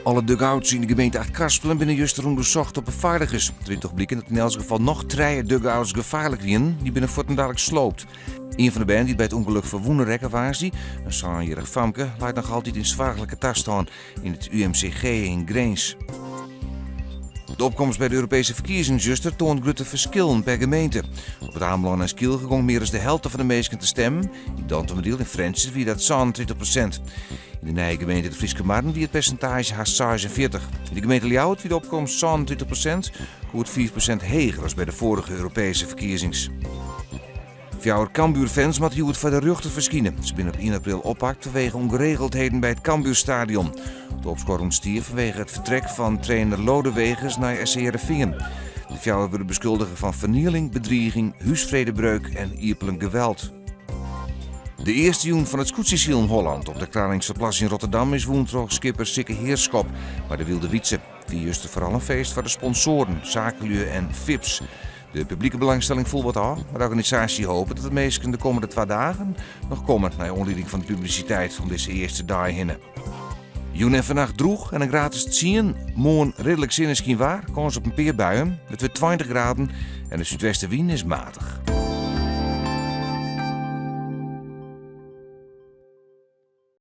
Alle dugouts yn de gemeente Achtkarspelen binne juster ûndersocht op 'e feiligens. Der die toch bliken dat yn elts gefal noch trije dugouts gefaarlik wienen. Dy binne fuortendalik sloopt. Ien fan de bern dy't by it ûngelok ferwûne rekke woansdei, in sânjierrich famke, leit noch altyd yn soarchlike tastân yn it UMCG yn Grins. De opkomst by de Europeeske ferkiezings juster toant grutte ferskillen per gemeente. Op It Amelân en Skylge gong mear as de helte fan de minsken te stemmen. Yn Dantumadiel en Frjentsjer wie dat 37%. Yn de nije gemeente De Fryske Marren wie it persintaazje hast 46. Yn de gemeente Ljouwert wie de opkomst 37%, goed 5% heger as by de foarige Europeeske ferkiezings. Fjouwer Cambuur-fans moatte hjoed foar de rjochter ferskine. Se binne op ien april oppakt fanwege ûngeregeldheden by it Cambuurstadion. De opskuor ûntstie fanwege it fertrek fan trainer Lodeweges nei SC Hearrenfean. De fjouwer wurde beskuldige fan fernieling, bedriging, húsfredebreuk en iepenlik geweld. De earste jûn fan it skûtsjesilen Holland op de Kralingse Plas yn Rotterdam is wûn troch skipper Sikke Heerschop mei de Wylde Wytse. It wie juster foaral in feest foar de sponsoaren, sakelju en VIP's. De publike belangstelling foel wat ôf, mar de organisaasje hopet dat de minsken de kommende twa dagen noch komme nei oanlieding fan de publisiteit om dizze earste dei hinne. Jûn en fannacht drûch en in graad as tsien. Moarn ridlik sinneskynwaar, kâns op in pear buien. It wurdt 20 graden en de súdwestewyn is matich.